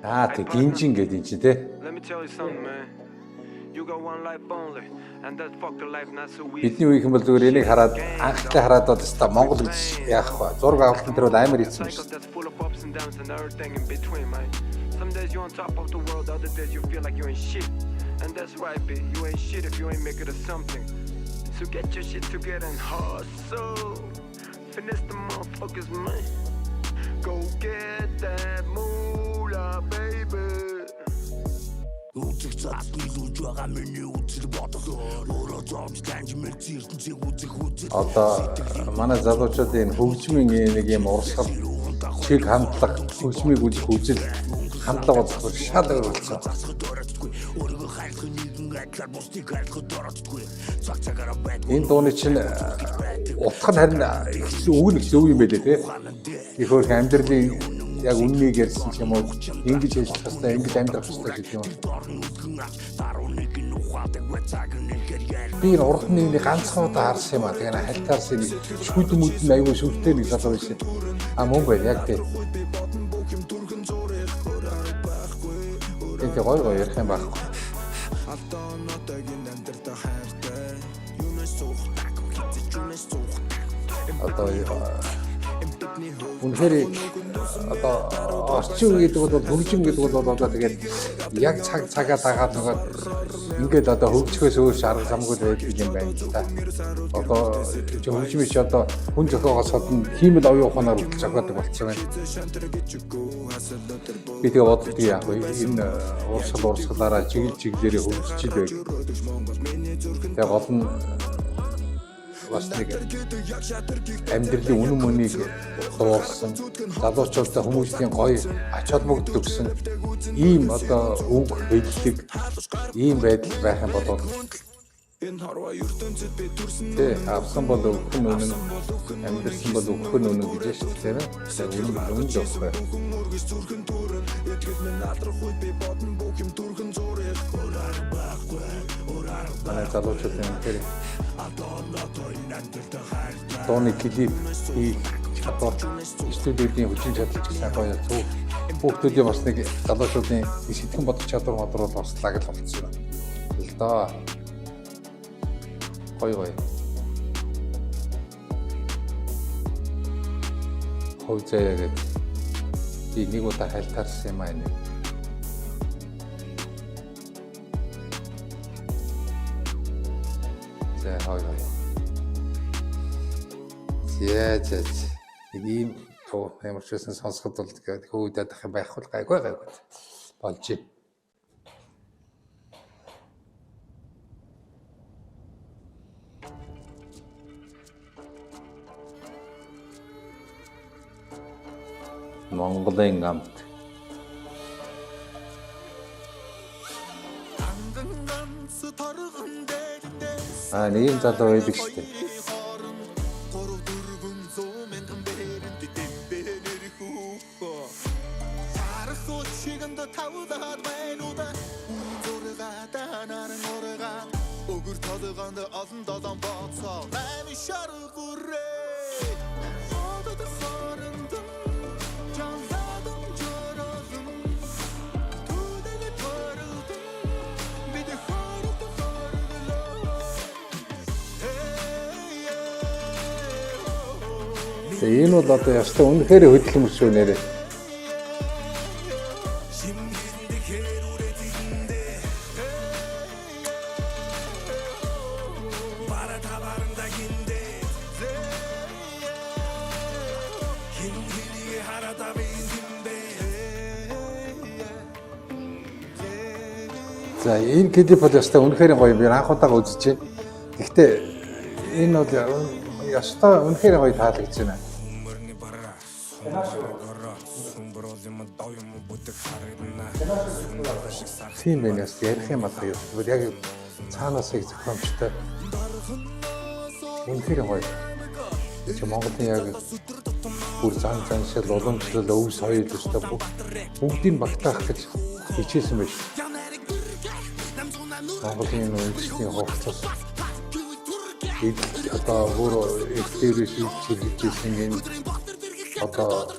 Аа тэг гинжин гэдэг юм чи те. Let me tell you something, man. You got one life only, and that fucking life not so easy. Бидний үеийнхэн бол зүгээр энийг хараад анхтай хараад бол өстой Монгол гэж яах вэ? Зураг авалтан тэр бол амар хэцүү Cycle шүү. that's full of ups and downs and everything in between, man. Some days you're on top of the world, other days you feel like you ain't shit. And that's right, B. You ain't shit if you ain't make it a something. So get your shit together and hustle. Finish the motherfuckers, man. Go get that moolah, baby. Үзэх цаасны лүж байгаа миний үзэл бодол өөрөө зовж данжмэл ертөнцийг үзэх үзэл Одоо манай залуучуудын энэ хөгжмийн нэг юм урсгал чиг хандлага, хөгжмийг үзэх үзэл хандлага бол шал өөр болсон. засахад ороцдгүй өөрийгөө хайрлах нэгэн адилаар бусдыг хайрлахад ороцдгүй цаг цагаараа байдгүй Энэ дууны чинь утга нь харин их үг нь их зөв юм байлээ те. Их хөөрхөн амьдралын яг үннийг ярьсан ч юм уу ингэж ажиллах хэвээр ингэж амьдрах хэвээр гэх юм. дорн үлгэн авч даруй нэг нь ухаадаг бай цаг нэхэр яар Би энэ урд нь нэг ганцхан удаа харсан юм а. Тэгээ хальтаарсан нэг шүд мүд нь аюу шүртэй нэг залуу байсан. А мөн байна яг тий. Тийм гой гой ярих юм байхгүй. Одоо үнэхээр одоо орчин үе гэдэг бол хөгжим гэдэг бол одоо тэгээд яг цаг цагаа дагаад нөгөө ингээд одоо хөгжихөөс өөр арга замгүй байдаг юм байна л да. Одоо чи хөгжим чи одоо хүн зохиогоос гадна хиймэл оюун ухаанаар хүртэл зохиодог болчихсон байна. Би тэгээ боддог яах вэ? Энэ урсгал урсгалаараа чиглэл чиглэлээрээ хөгжиж л байг. Тэгээ гол нь бас нэг амьдралын үнэн мөнийг дуулсан залуучуудаа хүмүүсийн гоё ач холбогдол өгсөн ийм одоо үг хэллэг ийм байдал байх юм бол тий авсан бол өгөх нь үнэн амьдрсан бол өгөх нь үнэн гэж шүү дээ тийм ээ. Үнэн үнэн л өгөх. Манай залуучуудын үнэхээр дууны клип хийх чадвар, студиудын хүчин чадал ч гэсэн гоё зөв. Хүүхдүүдийн бас нэг залуучуудын сэтгэн бодох чадвар модрол бас лаг л болцсон юм. Л доо. Гоё гоё. Хов заяа гэдэг. Би нэг удаа хальтаарсан юм аа энэ. За хой хой. За за за. Нэг ийм туу ямар ч байсан сонсоход бол тэгээд хөөдөд ах юм байхгүй л гайгүй гайгүй. Болж байна. Монголын амт. Аа нэг юм залуу байдаг шүү дээ. Тэгээ энэ бол одоо ёстой үнэхээр хөдөлмөр шүү нэрээ. За энэ клип бол ёстой үнэхээр гоё би анх удаага үзэж байна. Гэхдээ энэ бол ёстой үнэхээр гоё таалагдж байна. Тийм байх яс ярих юм алга юу. Тэгвэл яг цаанаас их зохиомжтой. Үнэхээр гоё. Чи Монголын яг бүр зан заншил, уламжлал, өв соёл өстой бүх бүгдийг багтаах гэж хичээсэн байж. Монголын үндэсний хувцас эд одоо бүр их дээрээс ид чиглэж ирсэн энэ одоо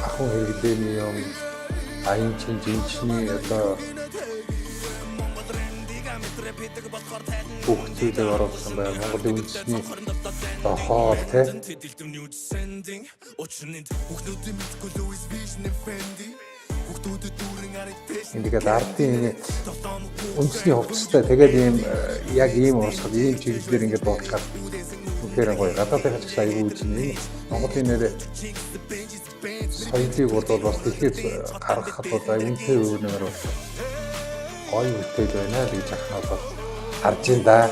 Ахуй хэрэглээний юм, аян чин жинчний одоо бүх зүйлийг оруулсан байна. Монголын үндэсний одоо хоол те. Ингээд ардын энэ үндэсний хувцастай тэгээд ийм яг ийм урсгал, ийм чиглэлээр ингээд дуудлахаар үнэхээр гоё. Гадаадын ч гэсэн аягүй үзнэ. Энэ Монголын нэр соёлыг бол бас дэлхийд гаргахад бол үнэтэй өвнөр бол гоё бүтээл байна л гэж ахнаа бол харж ин да.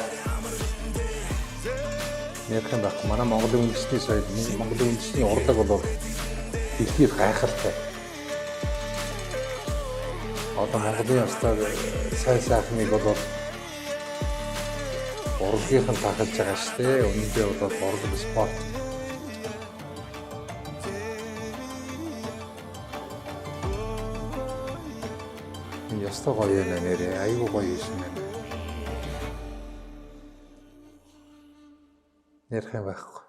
Ярих юм байхгүй. Манай Монголын үндэсний соёл, Монголын үндэсний урлаг бол дэлхийд гайхалтай. Одоо Монголын ёстой сайн сайхныг бол урлагийнх нь тахалж байгаа шүү дээ. Үнэндээ бол урлаг спорт. Энэ ёстой гоё юм нэрээ. Айгүй гоё юм байна. Ярих юм байхгүй.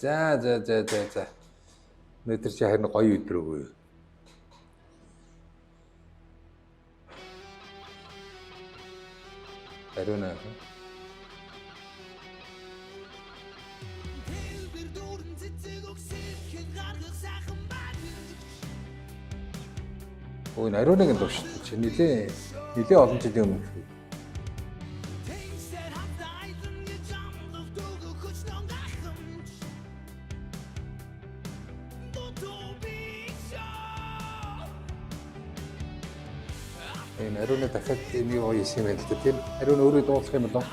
За за за за за. Өнөөдөр чи харин гоё өдөр өгөө. Ариуна. Өө энэ Ариунагийн дуу шүү дээ. Чи нилээ олон жилийн өмнө. Энэ Ариуна дахиад энийг гоё юм байна л да тийм. Ариуна өөрөө дуулах юм болов?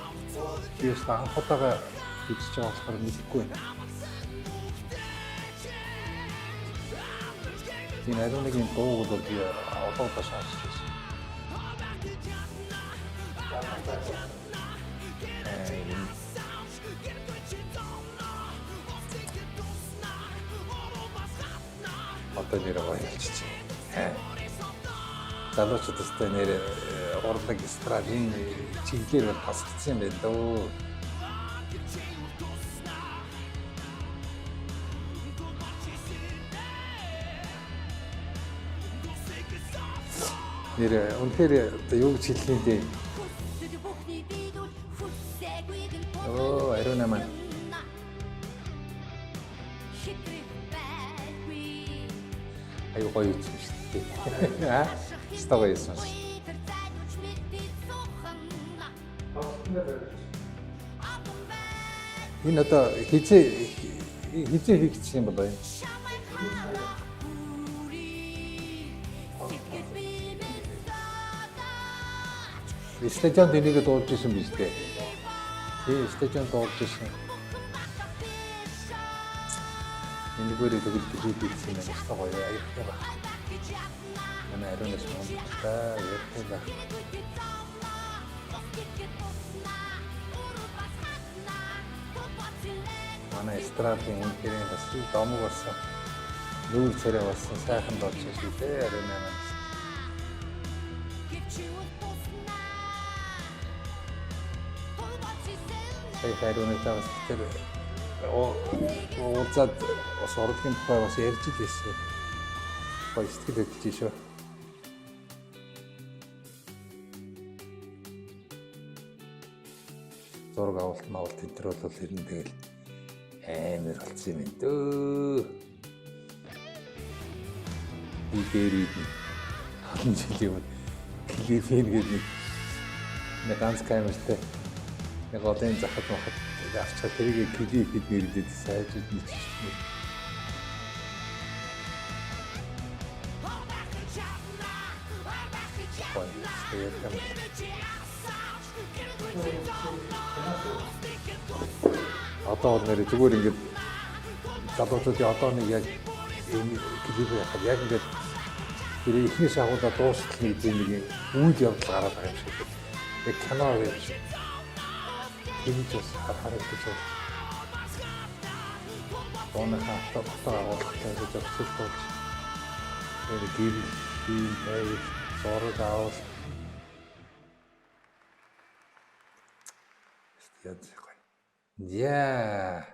Би бас анх удаага үзэж байгаа болохоор мэдэхгүй байна. Энэ Ариунагийн дууг бол би олон удаа сонсч байсан. Одоо нэр гоё болчихжээ. Залуучууд өстой нэр урлаг эстрад энэ чиглэлээр бол тасалдсан юм байна дөө. Нэр үнэхээр одоо юу гэж хэлэх юм бэ? Оо, Ариуна маань. Аюу гоё юм шүү дээ. Аа? Өстой гоё юм. Энэ одоо хизээ хийгдсэн юм болоо юм. Стадионд энийг дуулж исэн биз дээ. Тий, стадионд дуулж исэн. Энэгээр тэгвэл клип хийсэн юм байна. Гоё аяартай байна. Манай Ариунаас мундаг яртай байна. Манай эстрадын үнэхээр бас домог болсон. Нүүр царай болсон сайхан дуулж шүү дээ Ариуна маань. Сая Ариунатаа бас тэр уулзаад бас урлагийн тухай бас ярьж л байсан. Гоё сэтгэл хөдлөж шүү. Зураг авалт маавалт энэ төр бол ер нь тэгэл амар болсон юм дөө. Би дээр үед олон жилийн өмнө клип хийн гэдэг нэг ганц камертай нэг олон захад махад авчаад тэрийг клип хэд нэрлээд сайжид нийцчихсэн. Гоё. Тэгээд юм. Одоо бол нэрээ зүгээр ингээд залуучуудын одоо нэг яг энэ клип яхад яг ингээд тэр эхнээс агуулаа дуустал нэг нэг үйл явдал гараад байгаа юм шиг. Яг кино юм шиг. Тэгж бас харагдаж байна. Дууныхаа авто агуулгатай гэж зохицол болж тэр гэрэл ийм байр зураг авал янз гоё. Яа.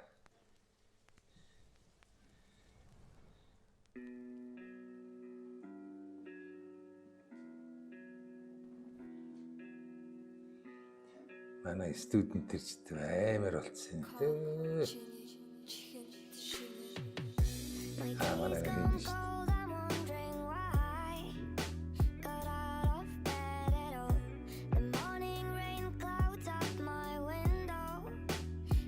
Манай student төр ч амар болцсон юм дээ. Аа, манай нэг юм шүү дээ. I'm wondering why got out of bed at all. The morning rain clouds up my window,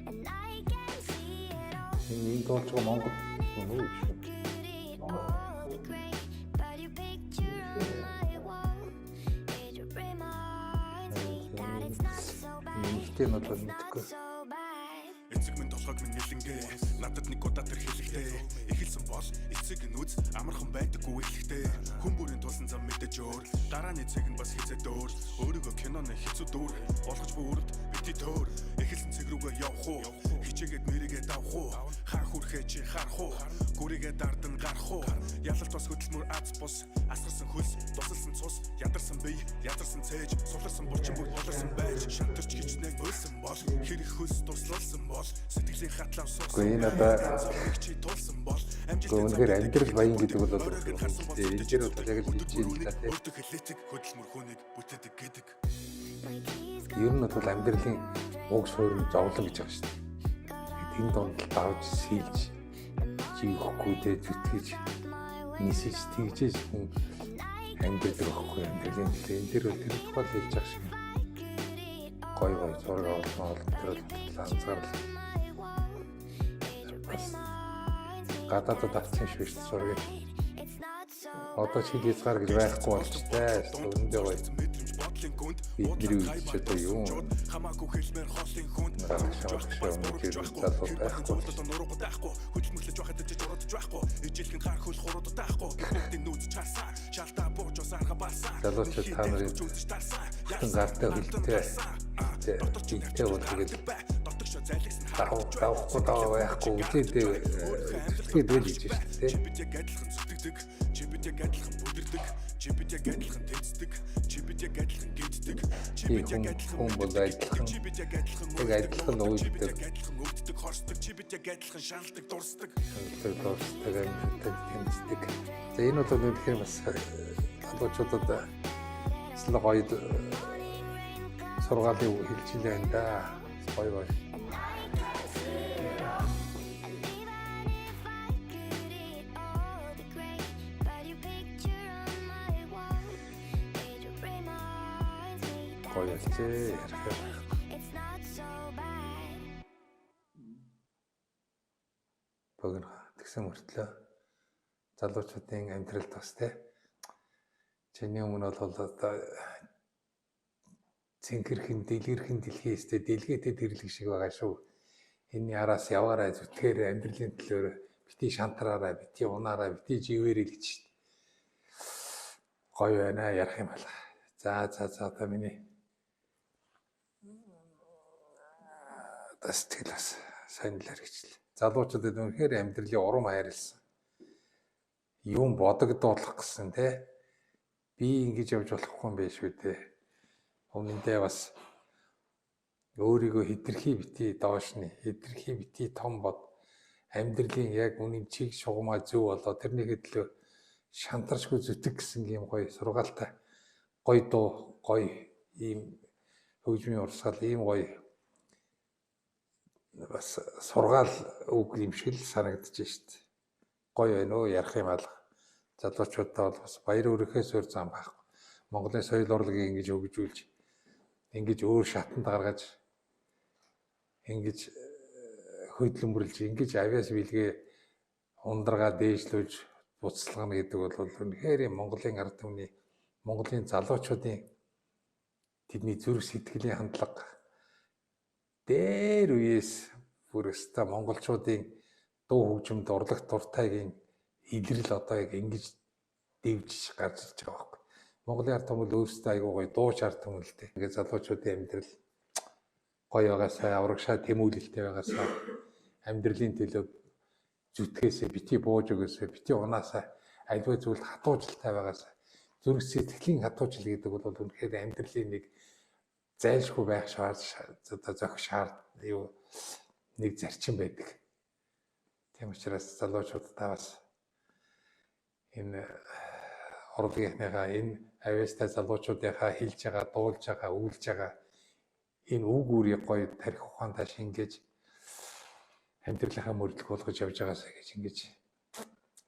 and I can see it all. Энэ энэ дуулж байгаа Монгол хүн үү шүү. Could eat all the gray, but your picture on my wall, it reminds me that it's not so bad. Эмэгтэй нь бол It's not мэдэхгүй. so bad. Эцэг минь толгойг минь нэлэнгээ. Надад нэг удаа тэр хэлэхдээ эхэлсэн бол эцэг нь үз амархан байдаггүй эхлэхдээ. Хүн бүрийн тулсан зам мэдэж өөр. Дарааны цэг нь бас хизээд өөр. Өөрийгөө киноны хэцүү дүр болгож буй үрд бити төөр. Эхэлсэн цэг рүүгээ явах уу? Хичээгээд мэрийгээ давах уу? Хаа хүрхээ чи харах уу? Гүрийгээ дардан гарах уу? Ялалт бас хөдөлмөр аз бус. Асгарсан хөлс, тусалсан цус, ядарсан бие, ядарсан цээж, суларсан булчин бүр болорсон байж, шантарч хичнээн уйлсан бол, хэрэг хөлс туслалсан бол, сэтгэлийн хатлав суусан. Үгүй, энэ одоо чи тулсан бол, Үгүй, үнэхээр амьдрал баян гэдэг бол энэ дээр бол яг л хэлж юм л да тий. Өөртөө хэлээдэг хөдөлмөр хүнийг бүтээдэг гэдэг. My tea's Ер нь бол амьдралын уг суурь нь зовлон гэж байгаа шүү дээ. Энэ донд л давж сийлж живэхгүй те зүтгэж нисэж тэгжээж хүн амьдрдаг байхгүй амьдралын төлөө. Энэ дээр бол тэр тухай л хэлж байгаа шиг. Гой гой зураг авсан олон тэр бол анзаарал. Бас гадаадад авсан шүү дээ зургийг. It's not so Одоо чиг хязгаар гэж байхгүй болчтой. Үүндээ гоё. Бидний үед ч одоо юу хамаагүй хэлмээр хоолын хүнд гаргашаа өмнө залуу байхгүй. Нурууг даахгүй хөдөлмөрлөж байхад ч уруудж байхгүй ижилхэн гар хөл хурууд даахгүй бүгдийн нүүц чарсан шалтаа бууж ус арга балсан. Залуучууд та нарын бүтэн гартай хөлтэй жинтэй бол тэгэл давхгүй даваа байхгүй үзээдээ зүтгээд байл гэж шүү дээ. Чи бид яг адилхан зүтгэдэг, чи бид яг адилхан бүдэрдэг, чи бид яг адилхан тэнцдэг, чи бид яг адилхан гиддэг, чи Тий, бид яг хүн адилхан хүн бол адилхан чи бид яг адилхан яг адилхан чи бид уйддаг, яг адилхан өвддөг, хорсдог, чи бид яг адилхан шаналдаг, дурсдаг. Шаналдаг, дурсдаг, амьддаг, тэмцдэг. За, энэ бол үнэхээр бас залуучуудад бас л гоё сургаалын үг хэлж илээ энэ да. Гоё гоё. And even if I could eat all the gray, but your picture on my wall, it reminds me that Гоё it's not болжээ. so Ярих bad. It's not so bad. Богино тэгсэн мөртлөө залуучуудын амьдралд бас те чиний өмнө бол одоо цэнхэрхэн дэлгэрхэн дэлхийстэй дэлгээтэй дэрлэг шиг байгаа шүү. Энийний араас яваарай, зүтгээрэй, амьдралын төлөөр бити шантраарай, бити унаарай, бити живээрэй гэж шүү дээ. Гоё байна ярих юм алга. За за за, одоо миний одоо сэтгэл бас сайн л хэрэгчлээ. Залуучуудад үнэхээр амьдралын урам хайрлсан. Юм бодогдуулах гэсэн те. Би ингэж явж болохгүй юм биш үү те. Өмнөдөө бас өөрийгөө хитрхи бити доошны, хитрхи бити том бод, амьдралын яг үнэн чиг шугамаа зөв болоо тэрнийхээ төлөө шантарчгүй зүтг гэсэн юм гоё сургаалтай гоё дуу, гоё ийм хөгжмийн урсгал, ийм гоё бас сургаал үг юм шиг л санагдаж шít. Гоё байна уу ярих юм алга. Залуучуудаа бол бас баяр өрөхөөс өөр зам байхгүй. Монголын соёл урлагийг ингэж хөгжүүлж, ингэж өөр шатанд гаргаж, ингэж хөдөлмөрлж, ингэж авиас бэлгээ ундрага дээшлүүлж буцалгана гэдэг бол үнэхээр Монголын ард түмний, Монголын залуучуудын тэдний зүрх сэтгэлийн хандлага дээр үеэс бүр өстой монголчуудын дуу хөгжимд урлаг дуртайгийн илрэл одоо яг ингэж дэвжиж гарч ирж байгаа байхгүй. Монголын ард түмэн өөрсдөө айгуу гоё дууч ард түмэн л дээ. Ингээд залуучуудын амьдрал гоё байгаасаа, аврагшаа тэмүүлэлтэй байгаасаа, амьдралын төлөө зүтгээсээ бити бууж өгөөсөө, бити унаасаа, альва зүйлд хатуужилтай байгаасаа. Зүрх сэтгэлийн хатуужил гэдэг бол үнэхээр амьдралын нэг зайлшгүй байх шаард одоо зохих шаард юу нэг зарчим байдаг. Тийм учраас залуучуудаа бас энэ урлагийнхныхаа, энэ авьяастай залуучуудынхаа хэлж байгаа, дуулж байгаа, үйлж байгаа Энэ үг үрийг гоё тарих ухаантай шингээж амьдралынхаа мөрдлөг болгож явж байгаасаа гэж ингэж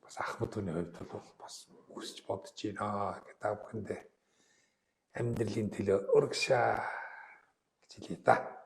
бас Ахмад хүний хувьд бол бас хүсэж бодож байна гэдэг та бүхэндээ амьдралын төлөө урагшаа гэж хэлье та.